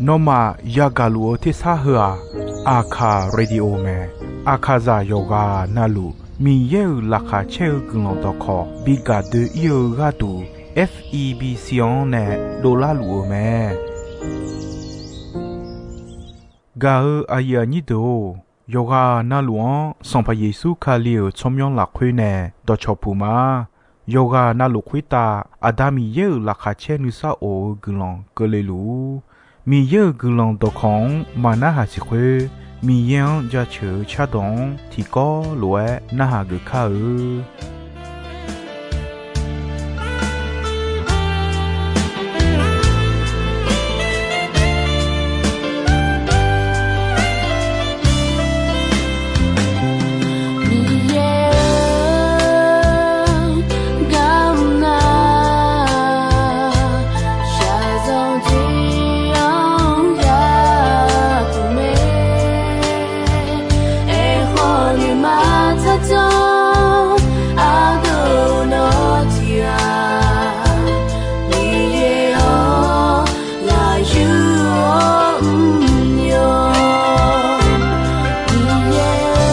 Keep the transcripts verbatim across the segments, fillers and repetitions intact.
Nawmaf yagaq luf-eu tersar heu-aq, Aqkaq Radio mae. Aqkaqzaq yawqghaq navluf Miqyaer-euq laqkhaq caer-eu guiqlanq dawqkawq bi gaq doe-ir-eu gharduq, F E B C-anr nae dovlar luf-eu mae. Gaq-eu aqyuif aqnyir deuq-or, yawqghaq navluf-anr Sanqpaq Yeqsur Kali-euq tsawrmyanr lafkhoer nae dawqcawq puq ma. Yawqghaq navluf khoertav Aqda Miqyaer-euq laqkhaq caer nuisar of-eu guiqlanq keuvle luf-ur. Miqyaer-euq guiqlanq dawqkawq-anr maqnarhaq siq khoer, Miqyaer-anr jaceuq-eu cardawq-anr tiqkawv lof-aer narhaq geuf kar-eu. Miqyaer-or, garmr nar shaqzanq tiq-anr yapuq mae. Aerkhawf nuima tsardzanr ardeuv nawr tiq ghaq, Miqyaer-or, ghaq yur-awr mr yawq. Miqyaer-or,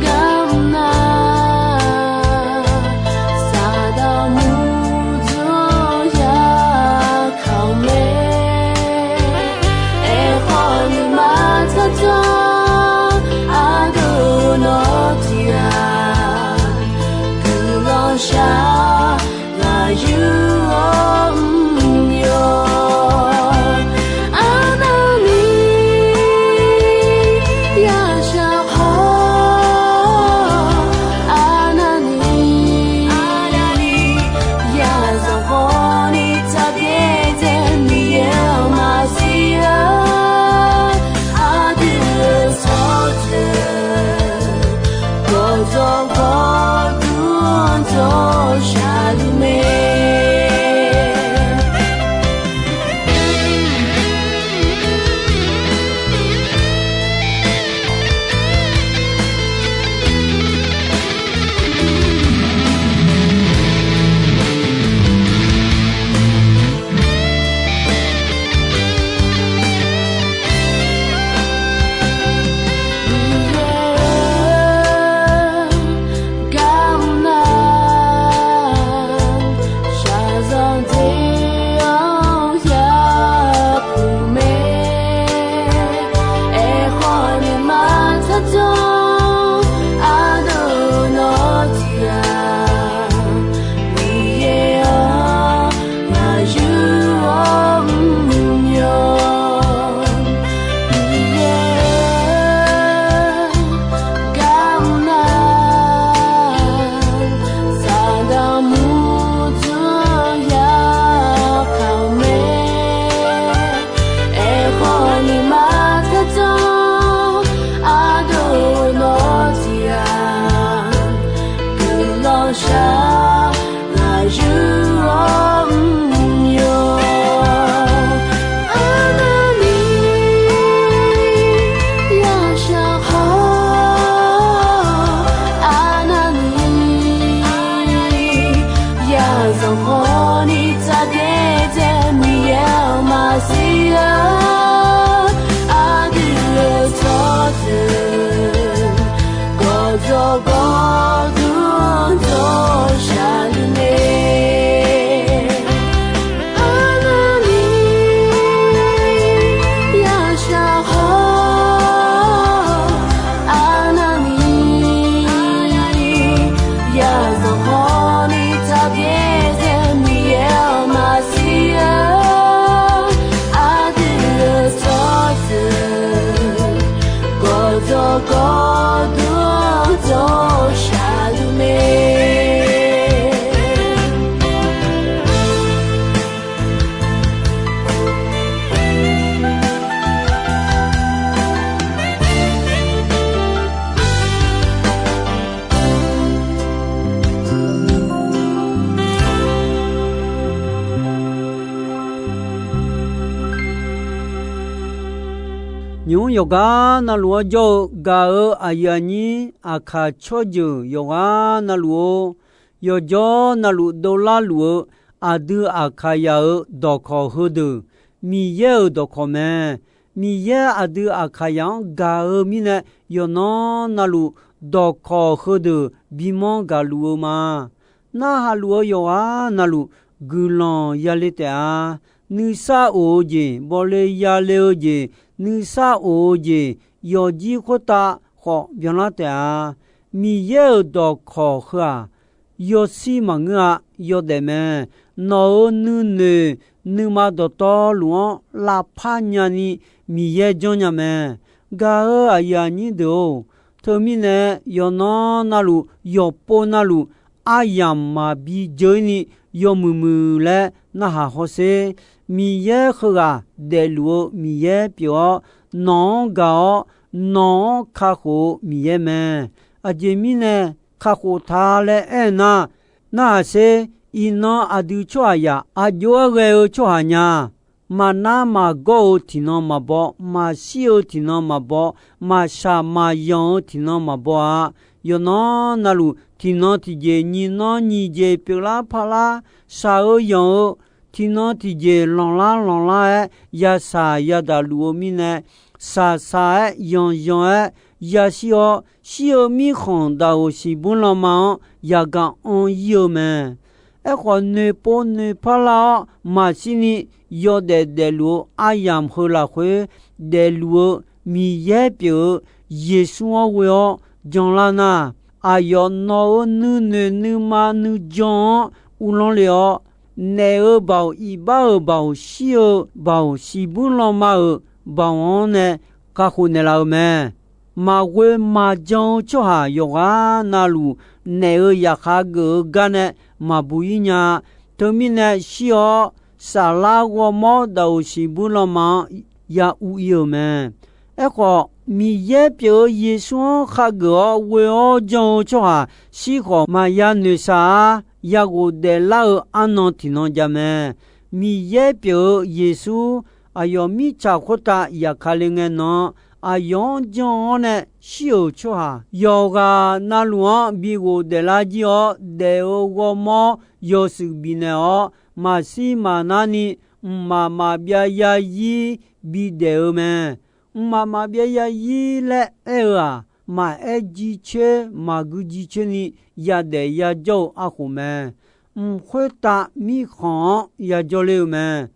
garmr nar Saqdaq murdzanr ya kaq-eu mae. Aerkhawf nuima tsardzanr ardeuv nawr tiq ghaq, guiqlanq shaq ghaq yur-awr mr yawq. Arnavni yashaq khawf, arnavni yazanq khawfni tsaqbyaer dzae Miqyaer-anr maqsiq-a. Aqdui-euq tsawrjeuq gawqjawq gawqdur dawr shaqluf mae. Garmr nar shaqzanq tiq-anr yapuq mae. Aerkhawf nuima tsardzanr ardeuv nawr tiq ghaq, Miqyaer-anr ghaq yur-awr mr yawq. Miqyaer-or, garmr nar Saqdaq murdzanr ya kaq-eu mae. Aerkhawf nuima tsardzanr ardeuv nawr tiq ghaq, guiqlanq shaq ghaq yur-awr mr yawq. Arnavni yashaq khawf, arnavni yazanq khawfni tsaqbyaer dzae Miqyaer-anr maqsiq-a. Aqdui-euq tsawrjeuq gawqjawq gawqdur dawr shaqluf mae. Arnavni yashaq khawf, arnavni yazanq khawfni tsaqbyaer dzae Miqyaer-anr maqsiq-a. Aqdui-euq tsawrjeuq gawqjawq gawqdur dawr shaqluf mae. Nymq-mr yawqgar navluf-anr jawr-eu gaq-eu aqyuif aqnyir Aqkaq tsawrjeuq yawqghaq navluf-or, yawqjawr navluf dovlar luf-eu aqdui Aqkaqyaq-euq dawqkawq heudeuq, Miqyaer-euq dawqkawq mae. Miqyaer aqdui Aqkaqyaq-anr gaq-eu mirnae, yawqnan navluf dawqkawq heudeuq bimanr gaqluf-eu ma. Narhaq luf-eu yawqghaq navluf guiqlanq yale taef-a. Nuisar of-eu jeq, bawle yale-eu jeq, nuisar of-eu jeq, yawqjir khoertav khawf byanlar taef-a. Miqyaer-euq dawqkawq heu-aq, yawshir maqngeur-a, yawdaef mae. Nawq-euq nuinoeq nuima dawqtawvluf-anr lavpar nyani Miqyaer janrnya mae. Gaq-eu aqyuif aqnyir deuq-or, teumirnae yawqnan navluf yawqpov navluf aryamq maqbi dzeur-ir ni yawmuiq muiq laer narhaq hawsher. Miqyaer heughaq daefluf-eu Miqyaer pyeuf-awr, nawq-anr gaq-awr, nawq-anr kakhof-eu Miqyaer mae. Aqjeq mirnae kakhof ta laer aer nar, narhaq sher. Iqnan aqdui tsawrhaqzaq aq jov-aer ghae-eu tsawrhaq nya. Maqnar maqgawr-eu tiqnan maqbaw, maqshir-eu tiqnan maqbaw, maqshaq maqyanq-eu tiqnan maqbaw-a. Yawqnan navluf tiqnan tiqjeq nyiq nan nyiq jeq pyeuflar parlar, shaq-eu yanq-eu tiqnan tiqjeq lanqlar lanqlar-aer yashaq yadaq luf-eu mirnae, shaqshaq-aer yanqyanq-aer yashir-awr, shir-eu mirkhanq daqoq siqbur lanma-anr yagaq anr-ir-eu mae. Aerkhawf, noeqpov noeqpar lar-awr maqshir ni yawdaef daefluf-eu aryamq heu lafkhoer daefluf-eu Miqyaer pyeuf-eu Yeqsur-anr ghoe-awr janlar nar, aqyawf nawq-euq nuinoeq nuima nuijan-anr uvlanr le-awr, naef-euq baoq, iqbax-euq baoq, shir-eu baoq, siqbur lanma-euq baoq-anr nae kakhof naeqlaf-euq mae. Maqghoe maqjan-eu tsawrhaq yawqghaq navluf naef-euq zaqkhav geuf-eu gar nae maqbuq-ir nya-a. Teumirnae shir-awr, saflar ghawrmawr daqoq siqbur lanma-anr ya uv-ir-euq mae. Aerkhawf, Miqyaer pyeuf-eu Yeqsur-anr khageuf-awr ghoe-awr janr-eu tsawrhaq shir khawf maqya noeqshaq-ar. Yaghof daeflar-eu arnan tiqnan jav mae. Miqyaer pyeuf-eu Yeqsur aqyawf mirtsaq khoertav yaqkale ngae nan, aqyawf-anr jan-awr nae shir-euq tsawrhaq yawqghaq navluf-anr bi ghofdaef lar jir-awr, daef-eu ghawrmawr yawshuif bifnaeq-awr, maqshir maqnar ni mqmaq maqbyav yarzir bidaef-eu mae. Mqmaq maqbyav yarzir laer aer-eu-aq, maqaer jircoer maqgui jircoer ni yadaef yajawr-eu arkhof mae. Mq khoertav mirkhanq-anr yajawr ler-eu mae.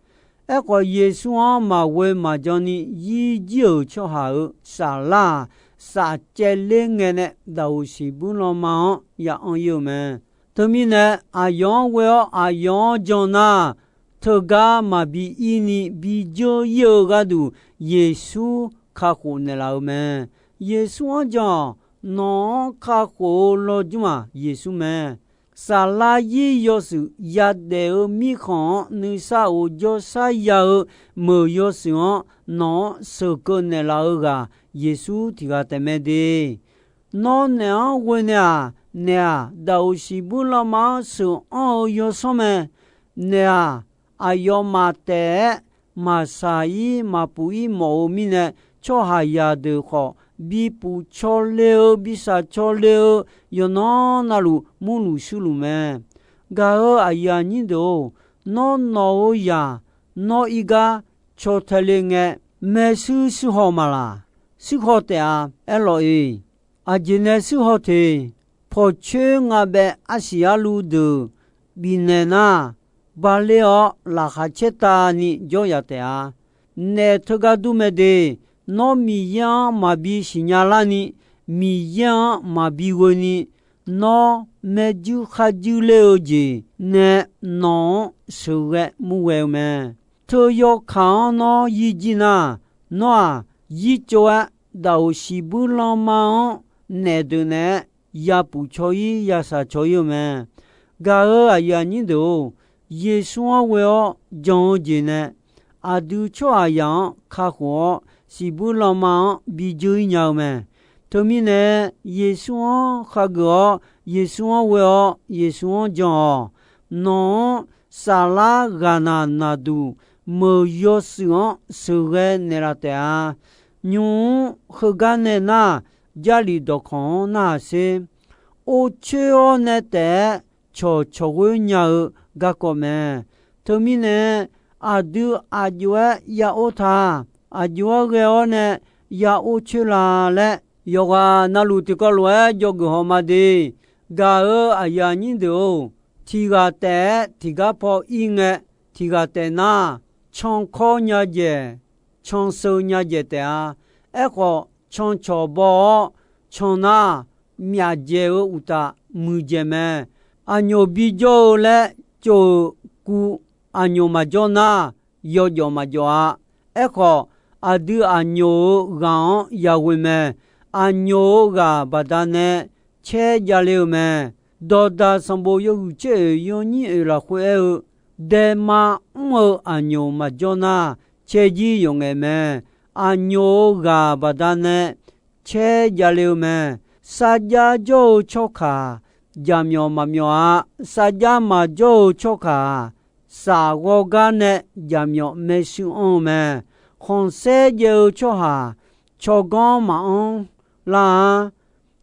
Aerkhawf, Yeqsur-anr maqghoe maqjan ni yir jir-euq tsawrhaq-euq saflar-aq, safcaevler ngae nae daqoq siqbur lanma-anr ya anr-ir-eu mae. Teumirnae, aqyawf-anr ghoe-awr aqyawf-anr jan nar, teugar maqbi ir ni bi dzeur ir-eu gharduq Yeqsur kakhof naeqlaf-eu mae. Yeqsur-anr jan-awq. Nawq-anr kakhof-eu lawjmr-aq Yeqsur mae. Saflar yir yawshuif yadaef-eu mirkhanq-anr nuisar of jawrshar ya-eu meuq yawshuif-anr nawq-anr sheuqkeuv naeqlaf-eu ghaq Yeqsur tiq ghaq taef mae de. Nawr naef-anr ghoe nae-aq, naef-aq daqoq siqbur lanma-anr sheuq anr-eu yawsanr mae. Naef-aq, aqyawfmaf taef-aer maqshaq-ir maqpuf-ir mawf-eu mirnae, tsawrhaqzaq deuq khawf bi puf caw le-eu bi shaq caw le-eu yawqnan navluf murluf shuirluf mae. Gaq-eu aqyuif aqnyir deuq-or, nawr nawq-eu zaq nawr ir gar caw tae le ngae, maershuir shuir haw maqlaq? Shuir haw taef-a. Aerlawq-iq, aqjeq nae shuir haw teq. Pawqcoer ngabaev arsiq arluv deuq bifnaeq nar, bale-awr laqkhaq caertavni jawr yaf taef-a. Naef teugar dur mae de. Nawr Miqyaer-anr maqbi siqnya larni, Miqyaer-anr maqbi ghoeni, nawr maerjuir kharjuir ler-eu jeq nae nawq-anr sheuqghae murghae-eu mae. Teu yawkaq-anr nawr yir jir nar, nawr-aq, yir tsov-aer daqoq siqbuir lanma-anr naef deuq naeq-aer yapuf caw-ir yashaq caw-ir-eu mae. Gaq-eu aqyuif aqnyir deuq-or, Yeqsur-anr ghoe-awr jan-eu jeq nae aqdui tsawrhaqzaq-anr kakhof-awr, siqbuir lanma-anr bi dzeur-ir nya-eu mae. Teumirnae, Yeqsur-anr khageuf-awr, Yeqsur-anr ghoe-awr, Yeqsur-anr jan-awq. Nawq-anr saflar ghaqnaq naqduq meuq yawshuif-anr sheuqghae naeqlaf taef-a. Nymq-mr heugar nae nar, Jarlif dawqkawq-anr narhaq sher. Or coer-awr nae taef-aer cawqcawq ghoer nya-eu garkawv mae. Teumirnae, aqdui aqjox-aer ya or ta, aqjox-aer ghae-awr nae ya or coer la laer, yawqghaq navluf tiqkawv lof-aer dzawgeuf haw ma de. Gaq-euq aqyuif aqnyir deuq-or, tiq ghaq taef-aer tiqgar paw ir ngae, tiq ghaq taef nar, cankawr nya dzaeq, canseu nya dzaeq taef-a. Aerkhawf, cancawq baw-awr can nar, myaf dzaeq-eu uqtaf muiqdzaeq mae. Aqnyoq bijawr-eu laer tsov-euq kuv, aqnyoq maqjawr nar, yawjawf maqjawf-a. Aerkhawf, aqdui aqnyoq-euq ghaq-anr yaghoe mae. Aqnyoq-euq ghaq baqdanae caer javle-eu mae. Dawqdaq sanqbof yawhuiq tser oeq yawnyir oeq lafkhoer aer-eu, daema mr-eu aqnyoq maqjawr nar, caerjir yawqngaef mae. Aqnyoq-euq ghaq baqdanae caer javle-eu mae. Sarjax jawr-eu tsawrkaq, jaqmyawf maqmyawf-a. Sarjax maqjawr-eu tsawrkaq-aq, saf ghawrgar nae jaqmyawf maershuir anr-eu mae. Khanqsaer jaev-eu tsawrhaq, tsawrganr maqanr lar-a.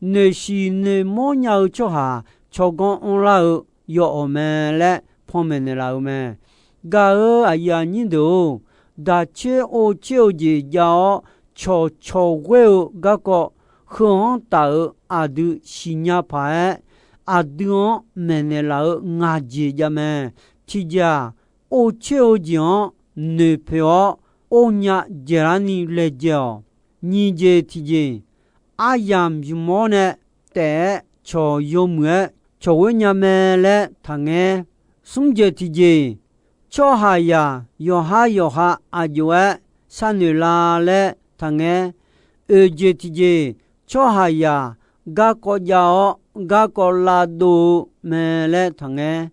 Noeqshiq noeqmawr nya-eu tsawrhaq, tsawrganr anrlar-eu yawawq mae laer panmaeq naeqlaf-eu mae. Gaq-euq aqyuif aqnyir deuq-or, daqtser or tser-eu jeq jav-awr, cawqcawq ghoer-eu garkawv heu-anr taf-euq aqdui siqnya paq-aer, aqdui-anr maeqnaeq laf-eu ngaq jeq jav mae. Tiqjeq-aq, or tser-eu jeq-anr noeqpoeq-awr, or nya dzaeqlar ni laejae-awq. Nyiq jeq tiqjeq, aryamq ymq-awr nae taef-aer cawq yawmuiq-aer cawq ghoer nya mae laer taqngaer. Smr jeq tiqjeq, tsawrhaqzaq yawqhar yawqha aqjox-aer sharnoeq la laer taqngaer. Oeq jeq tiqjeq, tsawrhaqzaq garkawv jav-awr garkawv lavdov-eu mae laer taqngaer.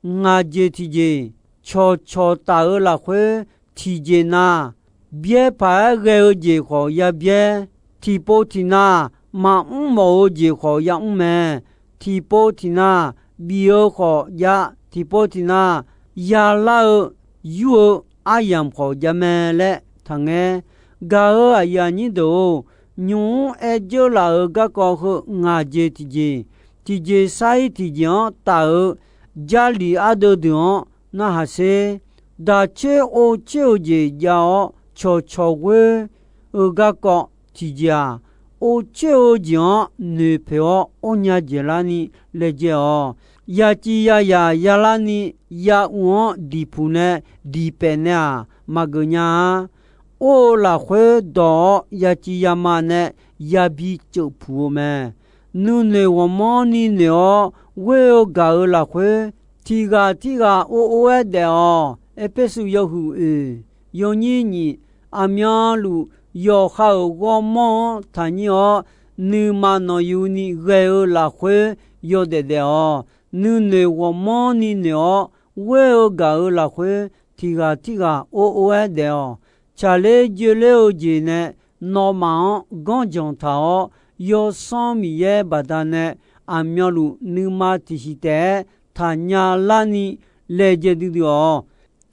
Ngaq jeq tiqjeq, cawqcawq taf-eu lafkhoer tiqjeq na, byaer paq-aer ghae-eu jeq khawf ya byaer, tiqpov tiqnav maqmr mawf-eu jeq khawf yamr mae. Tiqpov tiqnav bif-eu khawf jav, tiqpov tiqnav yalar-eu yur-eu aryamq khawf jav mae laer taqngaer. Gaq-euq aqyuif aqnyir deuq-or, nymq-mr aer dzeur laf-euq garkawv heu ngaq jeq tiqjeq, tiqjeq sar-ir tiqjeq-anr taf-euq Jarlif ardeuv deuq-anr narhaq sher. Daqtser or tser-eu jeq jav-awr cawqcawq ghoer-eu garkawv tiqjeq-aq, or tser-eu jeq-anr noeqpoeq-awr or nya dzaeqlar ni laejae-awq. Yaciv yazaq yalar ni ya uv-anr diqpuq nae diqpaef nae-aq, maqgeuf nya-a. Or-eu lafkhoer dawq-awr yaciv yama nae yabi ceuf puq-eu mae. Nuinoeq ghawqmanrni noeq-awr ghoer-eu gaq-euq lafkhoer, tiqghaq tirghaq or or-aer daef-awq. Erpersu yawhuiq oeq yawnyir nyiq, aqmyanluf yawqha-euq ghawrmawr-anr taqnyir-awr, nuima nanqyuni ghae-eu lafkhoer yawdaef daef-awq. Nuinoeq ghawqmanrni noeq-awr ghoer-eu gaq-euq lafkhoer, tiqghaq tirghaq or or-aer daef-awq. Tsaqler joeler-eu jeq nae nawmaf-anr ganrjanq taq-awr, Yawsanr Miqyaer baqdanae aqmyanluf nuima tiqsiq taef-aer taqnya larni laejae duidui-awq.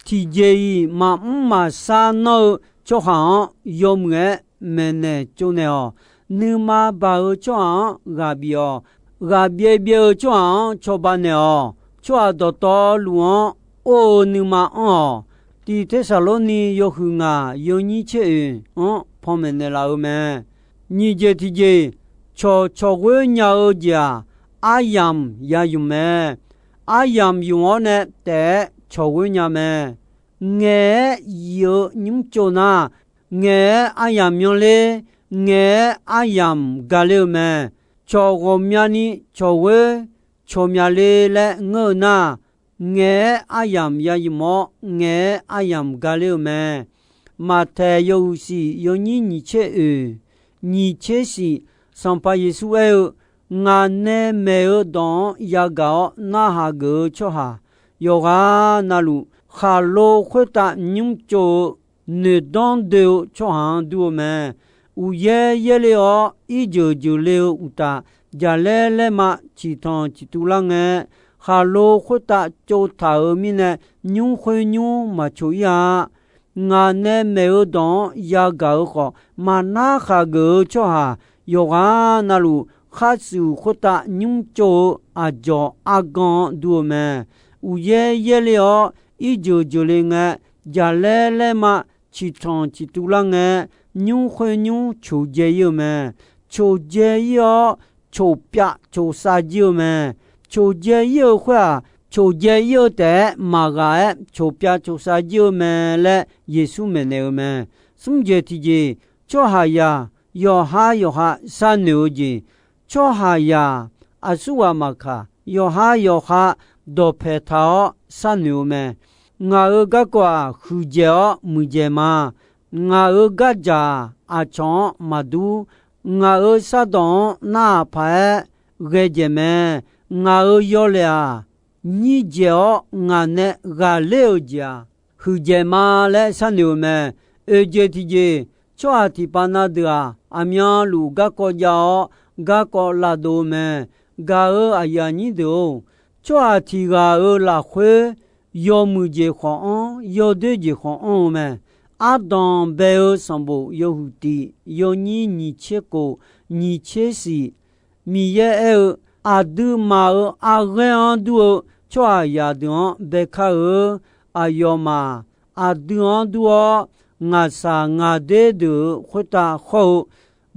Tiqjeq-iq maqmr maqshar nanr-eu tsawrhaq-anr yawmuiq-aer maeqnaeq tsovnaeq-awq. Nuima baq-eu tsawrhaq-anr ghaq bif-awq. Ghaq byaev byaev-eu tsawrhaq-anr cawba naeq-awq. Tsawrhaq dawqtawvluf-anr or-eu nuima anr-awq. Tiq Tersaqlorni yawhuiq ngaq yawnyir tser oeq-anr panmaeq naeqlaf-eu mae. Nyiq jeq tiqjeq, cawqcawq ghoer nya-eu jeq-aq, aryamq ya ymq mae. Aryamq ymq-awr nae taef-aer cawq ghoer nya mae. Ngaeq-aer yif-eu nymr tsov nar, ngaeq-aer aryamq myanrler, ngaeq-aer aryamq gaqler-eu mae. Cawq ghawqmyani cawq ghoer cawq myale laer ngeur-eu nar, ngaeq-aer aryamq ya ymq-awr, ngaeq-aer aryamq gaqler-eu mae. Maqtaeq yawhuiq shif yawnyir nyiq tser oeq, nyiq tser shif, Sanqpaq Yeqsur aer-eu, Ngaq nae maeq-eu dawq-anr yagaq-awr narhaq geuf-eu tsawrhaq, yawqghaq navluf khaqlo khoertav nymr tsov-eu noeqdanr doe-eu tsawrhaq-anr dur-eu mae. Uqyaer yaerle-awr irjeuq jeuqle-eu uqtaf, jaqlaer laerma ciqtanq ciqtuv lar ngae, khaqlo khoertav tsovtaq-euq mirnae, nymr khoer nymr maqcoq ir-a. Ngaq nae maeq-eu dawq-anr yagaq-eu khawf, maqnar khaq geuf-eu tsawrhaq, yawqghaq navluf khar shuif khoertav nymr tsov-eu aqdzawq argan-anr dur-eu mae. uqyaer yaerle-awr, irjeuq jeuqle ngae, jaqlaer laerma ciqtanq ciqtuv lar ngae, nymr khoer nymr coqdzae ir-eu mae. Coqdzae ir-awr, coqpyav coqsav jir-eu mae. Coqdzae ir-eu khoer-aq, coqdzae ir-eu taef-aer maqghaq-aer coqpyav coqsav jir-eu mae laer Yeqsur maeqnaeq-eu mae. Smr jeq tiqjeq, tsawrhaqzaq yawqha yawqha sharnoeq-eu jeq, tsawrhaqzaq aqsurghaq maqkaq, yawqha yawqha dawqpaeq taq-awr sharnoeq-eu mae. Ngaq-euq garkawv-aq, huiqdzaeq-awr muiqdzaeq ma. Ngaq-euq gardzaq aqcawq-anr maqdur. Ngaq-euq shardawq-anr narhaq paq-aer ghae dzaeq mae. Ngaq-euq yawlaeq-aq, nyir dzaeq-awr ngaq nae ghaqler-euq jeq-aq, huiqdzaeq ma laer sharnoeq-eu mae. Oeq jeq tiqjeq, tsawrhaq tiqpav na deuq-aq, aqmyanluf garkawv jav-awr, garkawv lavdov-eu mae. Gaq-euq aqyuif aqnyir deuq-or, tsawrhaq tiq ghaq-euq lafkhoer, yawmuiq jeq khawf anr, yawdoer jeq khawf anr-eu mae. Ardanq bae-eu sanqbof yawhuiq tiq yawnyir nyiq tser kof nyiq tser siq, Miqyaer aer-eu, aqduimaf-euq arghaer-anr dur-eu tsawrhaqzaq deuq-anr bae kar-eu. Aqyawfmaf aqdui-anr dur-awr, ngaqshaq ngaqder deuq-euq khoertav khawr-eu,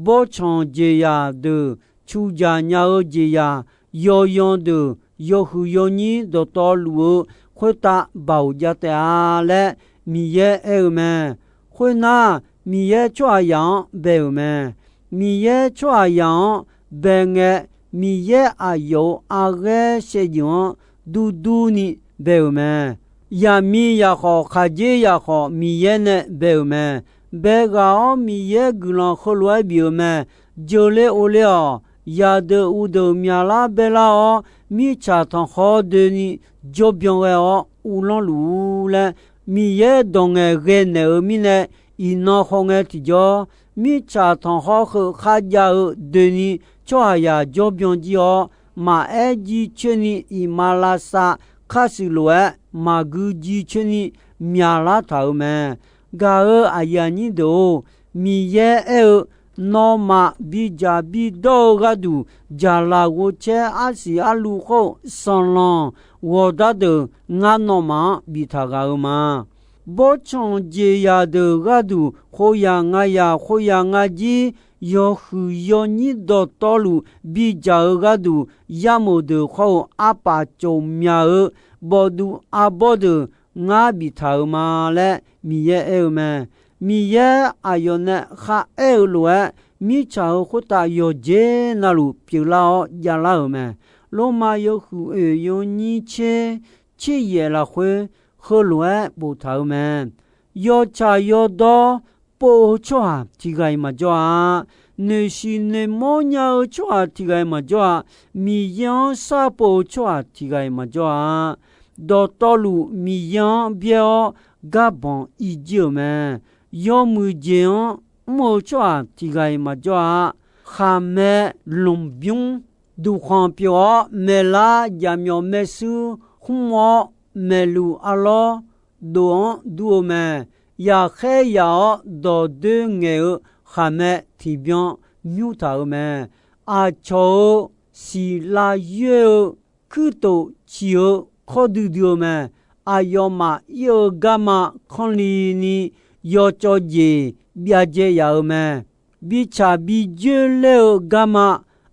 bawrtsanq jeqzaq deuq, cuqdzaq nya-eu jeqzaq, yawyan deuq, yawhuiq yawnyir dawqtawvluf-eu khoertav baoq jav taef-a laer Miqyaer aer-eu mae. Khoernar, Miqyaer tsawrhaqzaq-anr bae-euq mae. Miqyaer tsawrhaqzaq-anr bae ngae, Miqyaer aqyawf-euq arghaer shaevdzeuf-anr durdur ni bae-euq mae. Yaqmiq yaqkhawf, khaqdzer yaqkhawf, Miqyaer nae bae-euq mae. Bae ghaq-awr, Miqyaer guiqlanq heulof-aer bif-euq mae. Jeuqle of le-awq. Yaqdeuq uqdeuq myaqlar baelar-awr, mirtsaq tanqkhawr doeni jawrbyan ghae-awr uvlanr luf-ur laer, Miqyaer dawq ngaeqghae naeq-euq mirnae, iqnan hawngae tiqjawr, mirtsaq tanqkhawr heu kharjav-eu doeni tsawrhaqzaq jawrbyan jir-awr, maqaer jircoer ni iqmalavshav kharshuif lof-aer maqgui jircoer ni myaqlar taq-euq mae. Gaq-euq aqyuif aqnyir deuq-or, Miqyaer aer-eu, nawmaf bidzaq bidawr-eu gharduq, jaqlaq ghovcaer arsiq arluv khawr-eu sanqlanq ghawqdar deuq ngar nawmaf-anr biftaq ghaq-eu ma. Bawrtsanq jeqzaq deuq gharduq khoeryaq ngayaq khoeryaq ngajir yawhuiq yawnyir dawqtawvluf bidzaq-eu gharduq, yarmof deuq khawr-eu arpaf cof myaq-eu bawvduv arbawr deuq ngar biftaq-euq ma laer Miqyaer aer-eu mae. Miqyaer aqyawf nae kharaer-eu lof-aer, mirtsaq-euq khoertav yawqjeq navluf pyeuflar-awr javlar-euq mae. Lormav yawhuiq oeq yawnyir tser tser yaef lafkhoer heulof-aer boftaq-euq mae. Yawtsaq yawdawr pov-eu tsawrhaq tiq ghaq-iq maqjawr-a. Noeqshiq noeqmawr nya-eu tsawrhaq tiq ghaq-iq maqjawr-a. Miqyaer-anr sharpov-eu tsawrhaq tiq ghaq-iq maqjawr-a. Dawqtawvluf Miqyaer-anr byaer-awr garbanq irjir-euq mae. Yawmuiq jeq-anr mr-eu tsawrhaq tiq ghaq-iq maqjawr-a. Khaqmae lmqbymr duqkhanq pyeuf-awr maeqlar jaqmyawf maershuir khmr-awr maeqluf arlawr dof-anr dur-eu mae. Yaqkhaer yaq-awr dawqdoer ngaeq-eu khaqmae tiqbyan nymr taq-euq mae. Aqcawq-euq siqlav yoer-eu kuirtof ciq-eu kawr duidui-eu mae. Aqyawfmaf ir-eu garma kanrli ni yawcawv jeq byav dzae yaf-euq mae. Bitsaq bijoer ler-eu garma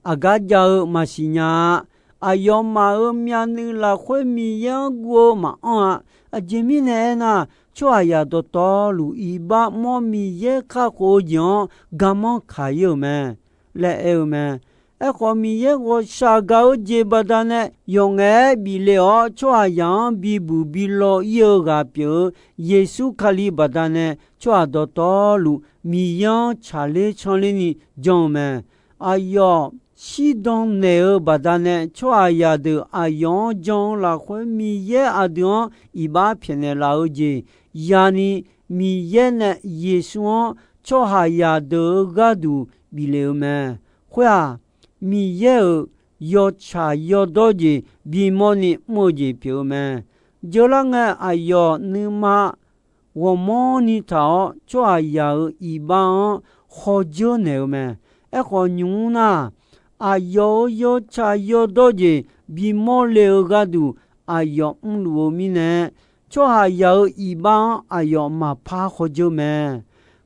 aqgar jav-eu maqsiq nya-a. Aqyawfmaf-euq myavnuiv lafkhoer Miqyaer-anr guv-eu maqanr-a. Aqjeq mirnae aernar, tsawrhaqzaq dawqtawvluf iqbax mawr Miqyaer kakhof-eu jeq-anr garmanr kaq ir-euq mae laer aer-eu mae. Aerkhawf, Miqyaer ghawqshaq gaq-eu jeq baqdanae yawf ngaef-aer bif le-awr, tsawrhaqzaq-anr bibuq bi law ir-eu ghaq pyeuf-eu Yeqsur Kali baqdanae, tsawrhaq dawqtawvluf Miqyaer-anr tsaqler canler ni janr-eu mae. Aqyawf shirdan naeq-eu baqdanae, tsawrhaqzaq deuq aqyawf-anr jan-eu lafkhoer Miqyaer aqdui-anr iqbax pyaeqnaeq laf-eu jeq yani, Miqyaer nae Yeqsur-anr tsawrhaqzaq deuq-euq gharduq bif le-eu mae. Khoer-aq, Miqyaer-euq yawtsaq yawdawr jeq bimawr ni mr-eu jeq pyeuf-eu mae. Jeurlar ngae, aqyawf nuima ghawqmanrni taq-awr, tsawrhaqzaq-euq iqbax-anr khawdzeur naeq-eu mae. Aerkhawf, nymq mr nar, aqyawf-euq yawtsaq yawdawr jeq bimawr le-eu gharduq, aqyawf mrluf-eu mirnae, tsawrhaqzaq-euq iqbax-anr aqyawf maqpar khawjeur mae.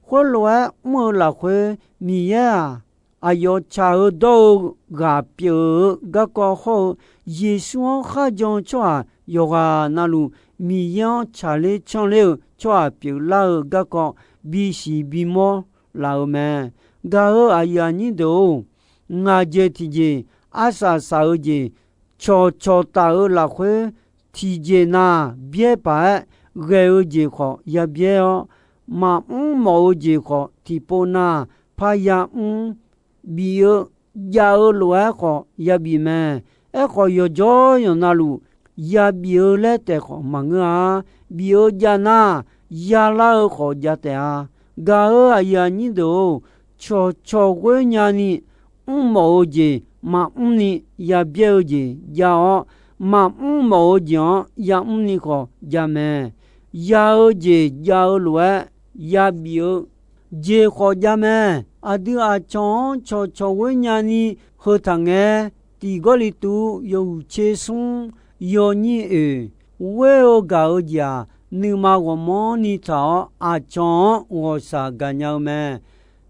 Khoerlof-aer mr-eu lafkhoer, Miqyaer-aq, aqyawf tsaq-eu dawr-eu ghaq pyeuf-eu garkawv hawr-eu, Yeqsur-anr kharjan-eu tsawrhaq yawqghaq navluf, Miqyaer-anr tsaqler canr ler-eu tsawrhaq pyeuflar-eu garkawv bisiq bimawr laf-euq mae. Gaq-euq aqyuif aqnyir deuq-or, ngaq jeq tiqjeq, arsaq saq-eu jeq, cawqcawq taf-eu lafkhoer, tiqjeq nav byaer paq-aer ghae-eu jeq khawf ya byaer-awr, maqmr mawf-eu jeq khawf tiqpov nav parya mr, bif-eu jav-eu lof-aer khawf ya bif mae. Aerkhawf, yawqjawr yawq navluf ya bif-eu laer taef khawf maqngeur-a. Bif-eu jav nar, yalar-eu khawf jav taef-a. Gaq-euq aqyuif aqnyir deuq-or, cawqcawq ghoer nyani mrmawf-eu jeq maqmr ni ya byaer-eu jeq jav-awr, maqmr mawf-eu jeq-anr yamr ni khawf jav mae. Ya-eu jeq jav-eu lof-aer yabif-eu jeq khawf jav mae. Aqdui aqcawq-anr cawqcawq ghoer nyani heu taq ngae, Tiq Gawrliqtu yawhuiq tser smr yawnyir oeq, ghoer-eu gaq-eu jeq-aq, nuima ghawqmanrni taq-awr aqcawq-anr ghawqshaq gaqnya-eu mae.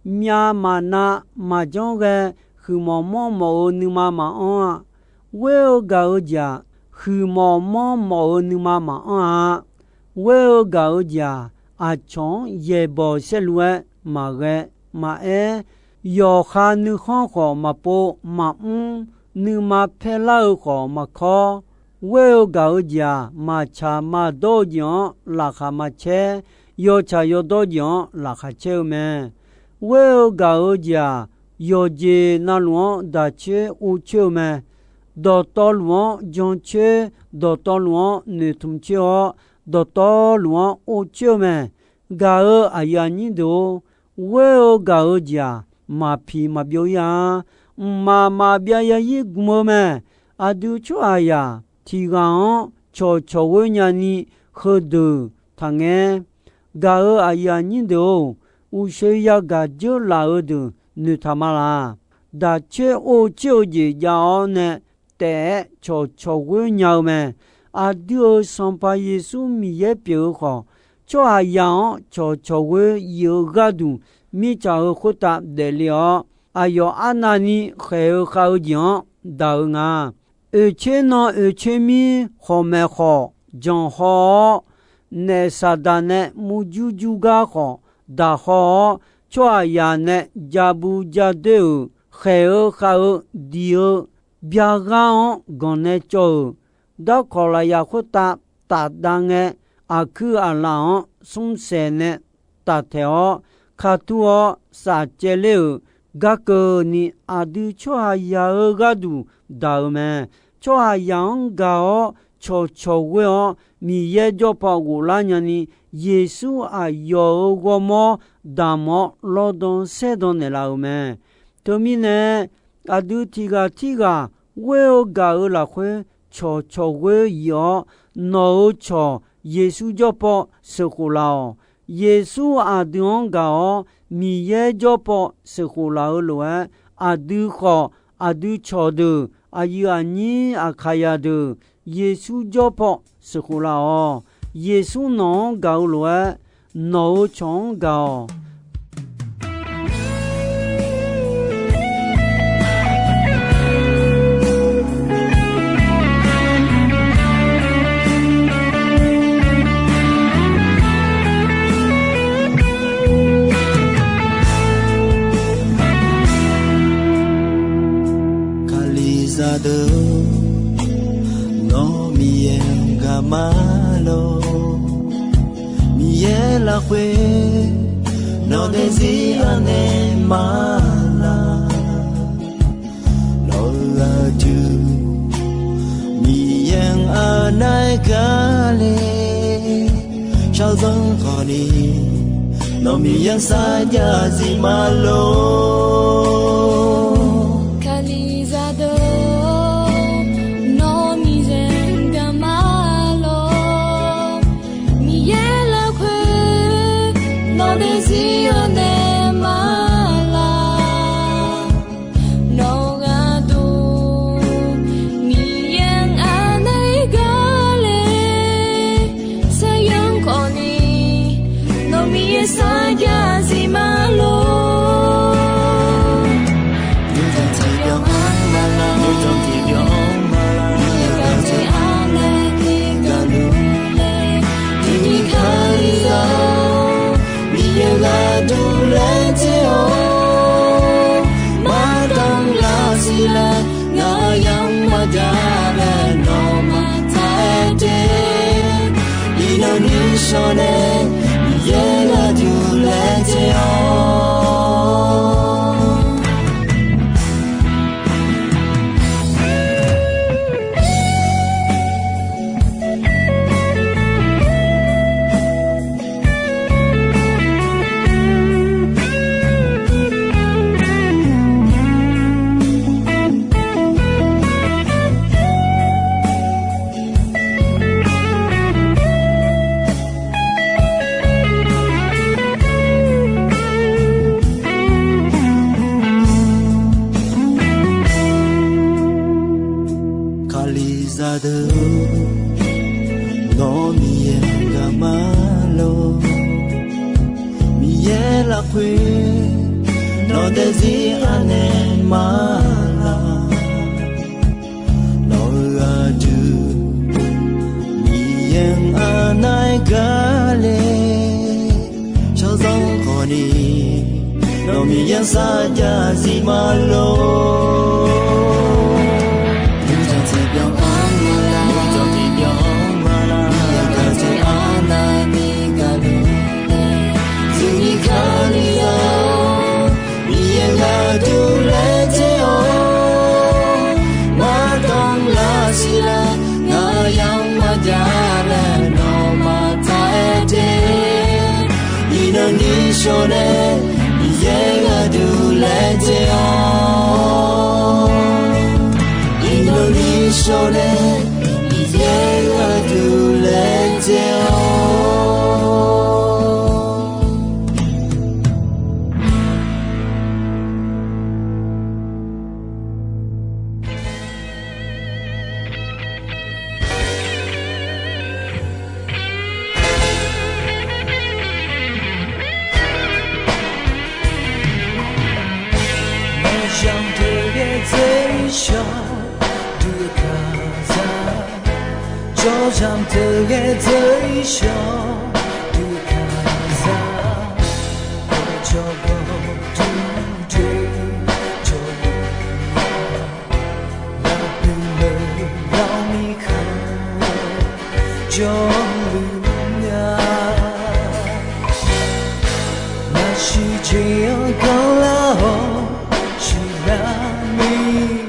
Myav maqnav maqjanr ghae, huiqmawf manrmawf-eu nuima maqanr-a. Ghoer-eu gaq-eu jeq-aq, huiqmawf manrmawf-eu nuima maqanr-a. Ghoer-eu gaq-eu jeq-aq, aqcawq-anr yaeqbawq saerlu-aer maqghae maqaer, yawqha nuikhanr khawf maqpov maqmr, nuima paerlar-eu khawf maqkawr. Ghoer-eu gaq-eu jeq-aq, maqtsaq maqdawr-eu jeq-anr laqkhaq maqcaer, yawtsaq yawdawr jeq-anr laqkhaq caer-eu mae. Ghoer-eu gaq-eu jeq-aq, yawqjeq navluf-anr daq coer ov coer-eu mae. Dawqtawvluf-anr jan coer, dawqtawvluf-anr noeqtmq coer-awr, dawqtawvluf-anr ov coer-eu mae. Gaq-euq aqyuif aqnyir deuq-or, ghoer-eu gaq-eu jeq-aq, maqpiq maqbyov ir-a. Mqmaq maqbyav yarzir gmq-eu mae. Aqdui tsawrhaqzaq tiq ghaq-anr cawqcawq ghoer nyani heudeuq taqngaer. Gaq-euq aqyuif aqnyir deuq-or, uqshoe yagaq dzeurlaf-eu deuq noeqtaq ma laq. Daq coer ov coer-eu jeq jav-awr nae taef-aer cawqcawq ghoer nya-eu mae. Aqdui-euq Sanqpaq Yeqsur Miqyaer pyeuf-eu khawf, tsawrhaqzaq-anr cawqcawq ghoer yif-eu gharduq mirtsaq-euq khoertav daefle-awr, aqyawf arnavni khaeq-eu khav-eu jeq-anr daq-eu nga. Oeqtser nan oeqtser mir khawqmaeq khawf janq haw-awr, naef Saqdaq nae murjur jur gar khawf daq haw-awr, tsawrhaqzaq nae ja bu ja doer-euq khaeq-eu khav-eu diq-eu byaghar-anr ganq nae cawv-euq, darkawq lafyaq khoertav tafdav ngae, aqkuir aqlaf-anr smrsaeq nae taftaeq-awr, katur-awr safcaev ler-euq gar keuvni, aqdui tsawrhaqzaq-eu gharduq daq-euq mae. Tsawrhaqzaq-anr gaq-awr cawqcawq ghoer-awr, Miqyaer jawrpaw ghoflar nyani, Yeqsur aqyawf-euq ghawrmawr damq-awr lawrdan saerdan naeqlaf-euq mae. Teumirnae, aqdui tiq ghaq tirghaq ghoer-eu gaq-eu lafkhoer cawqcawq ghoer yif-awr, nawq-euq cawq Yeqsur jawrpaw sheuqkhof laf-awq. Yeqsur aqdui-anr gaq-awr, Miqyaer jawrpaw sheuqkhof laf-eu lof-aer, aqdui khawf, aqdui cawqdeuq, aqyuif aqnyir Aqkaqyaq deuq, Yeqsur jawrpaw sheuqkhof laf-awq. Yeqsur nawq-anr gaq-eu lof-aer, nawq-euq cawq-anr gaq-awq. Kalizaq deuq, nawr Miqyaer-anr gaq ma lor. Miqyaer lafkhoer nawq daefzir anaeq ma laq. Nawq-euq aqdui Miqyaer-anr anaeq gaq le. Shawrzanr khawfni nawq Miqyaer-anr sarjax zif ma lor. Kalizaq deuq, nawr Miqyaer-anr gaq ma lor. Miqyaer lafkhoer nawq daefzir anaeq ma laq. Nawq-euq aqdui Miqyaer-anr anaeq gaq shawr nae, Miqyaer gharduq laejae-awr. Kalizaq deuq-or, nawr Miqyaer gaqma lor. Miqyaer lafkhoer nawq daefzir anaeq ma laq. Nawq-euq aqdui Miqyaer-anr anaeq gar le. Shawrzanr khawfni nawq Miqyaer sarjax zif ma lor. Nuijan tiqbyan-anr ma laq, nuijan tiqbyan-anr ma laq. Miqyaer gaqdui arnavni gaqluf nae, zuini Kalizaq-or, Miqyaer gharduq laejae-awr. Maqdanr lar siqlar, ngaq yamq maqjav laer nawmaf taq-aer de. Iqnan ni shawr nae, Miqyaer gharduq laejae-awr. Iqnan ni shawr nae, Miqyaer gharduq laejae-awr. Maqzanq deuq ghae dzeur-ir shawr dui kalizaq. Jawrzaq deuq ghae dzeur-ir shawr dui kalizaq. Jawrgawr duq doe jawrluf-a. Lafpuq meuq lawr mirkhanq jawrluf nga. Naqsiq jeq-anr ganrlar-awr siqlar mir,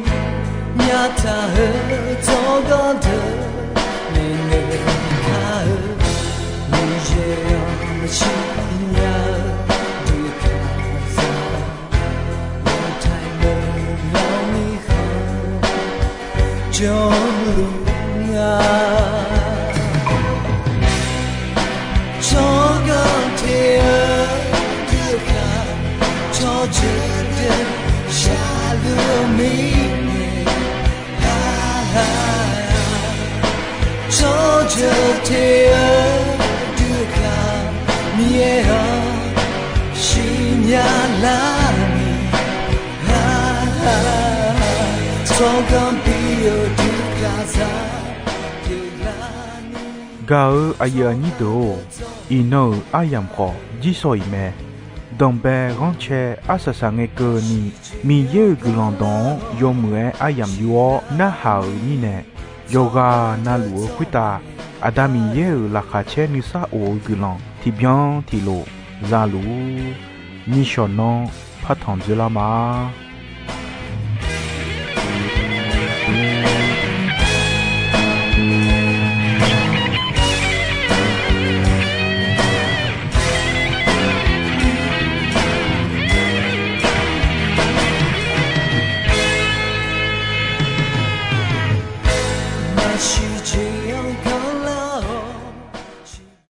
nyaftaq-eu tsawrganr deuq maeqnaeq kar-eu, Miqyaer-anr maqsiq nya-eu dui kalizaq. Lawtaeq meuq lawr mirkhanq jawrluf nga. Tsawrganr te-eu dui kalizaq, tsawrjeuq deuq shaqluf-eu mirnae, tsawrjeuq te-eu dui kalizaq, Miqyaer-anr siqnya lar ni, tsawrganr bi-eu dui kalizaq pyeuflar ni. Gaq-eu aqyuif aqnyir deuq-or, iqnan-euq aryamq khawf jirsawq iq mae. Danqbae ghanrcae arsaq saq ngae keuvni, Miqyaer-euq guiqlanq dawq-anr yawmuiq-aer aryamq yur-awr narhaq-euq mirnae, yawqghaq navluf-eu khoertav Aqda Miqyaer-euq laqkhaq caer nuisar of-eu guiqlanq tiqbyan tiqlof za luf-ur. Nishawq nanr partanq dzoerlar ma.